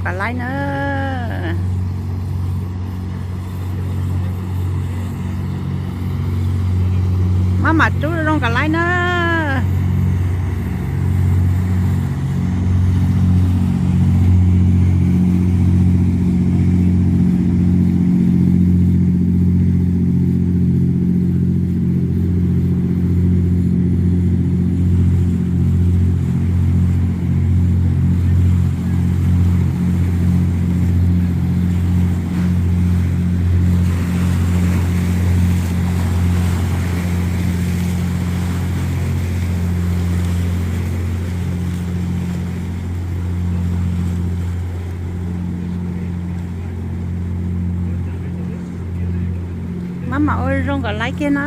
Kom laib na. Maj mam rub zoo kom laib na. Maj mam ua zoo kom laib kiag na.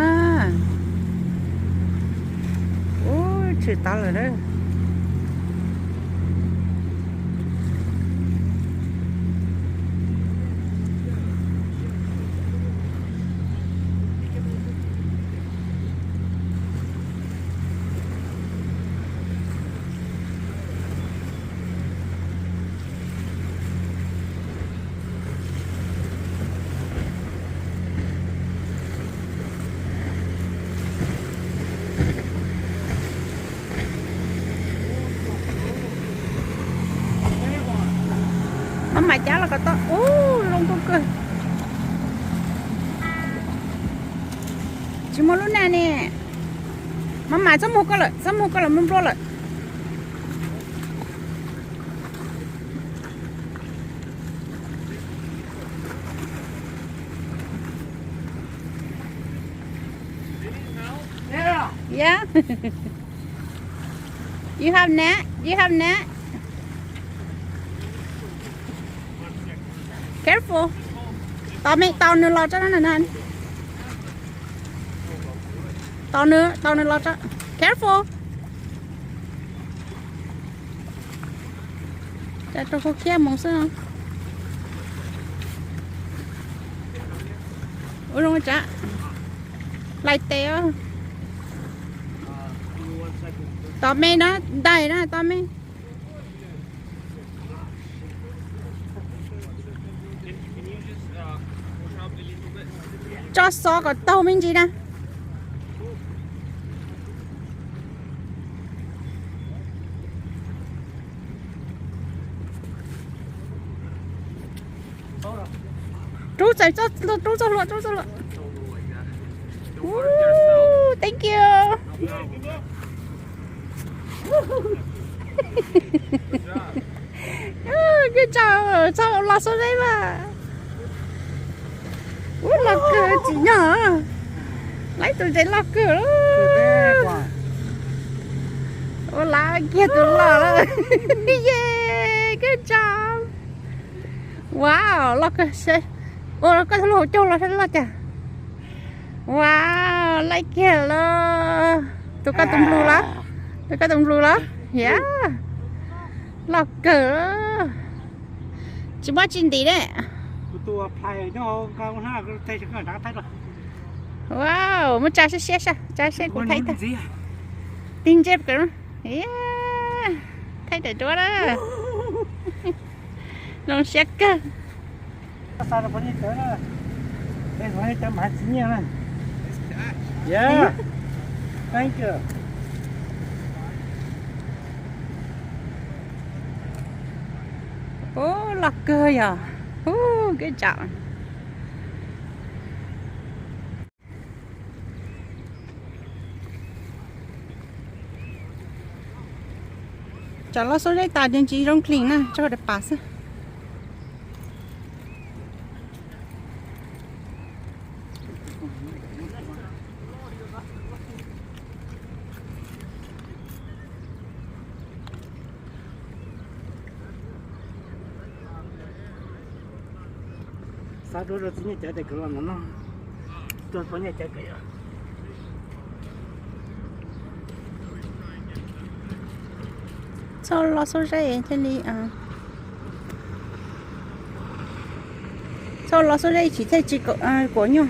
Ub, tshwm tau lawm. Maj mam cab los kom tau. Ub, zoo nkauj kawg. Tsis muaj lub naj ne. Maj mam txhob muag koj lawm, txhob muag koj lawm, muaj npluab lawm. Yeah. You have net? You have net? Careful. Tos me, tos nws los tso na. Tos nws, tos nws los tso. Careful. Cas rau khau khiab mus xwb. Ua zoo tsa. Lais tes. Tos me na, dai na, tos me. Tso xov kom taug me ntsis na. Rub txawm, rub txoj hlua, rub txoj hlua. Woo, thank you. Good job, txhob los xub zeb mas. Ub, loj kawg tsim nyog. Laib tus ntses loj kawg. Ua laj kiag tus loj lawm. Yeah, good job. Wow, loj kawg. Ua koj tus lub hauv caug los loj cas. Wow, laib kiag los. Tus koj tus nplug los? Tus koj tus nplug los? Yeah. Loj kawg. Tsis muaj tsis ntim ne. Wow, muab tsa siab siab, tsa siab kuv thaij tag. Tig ntsej kawg. Thaij daim duab na. Zoo siab kawg. Ub, loj kawg yog. Ub, keb tsam. Tsam los xub zeb tas ces ntsis zoo kheev na, tso daim pam xwb. Xav duab rau txiv Nyiaj Cawv tes kwv los no no. Tuaj txiv Nyiaj Cawv kawm yom. Txhob los xub zeb thiaj li, txhob los xub zeb tsis thiaj tsis kuam nyuj.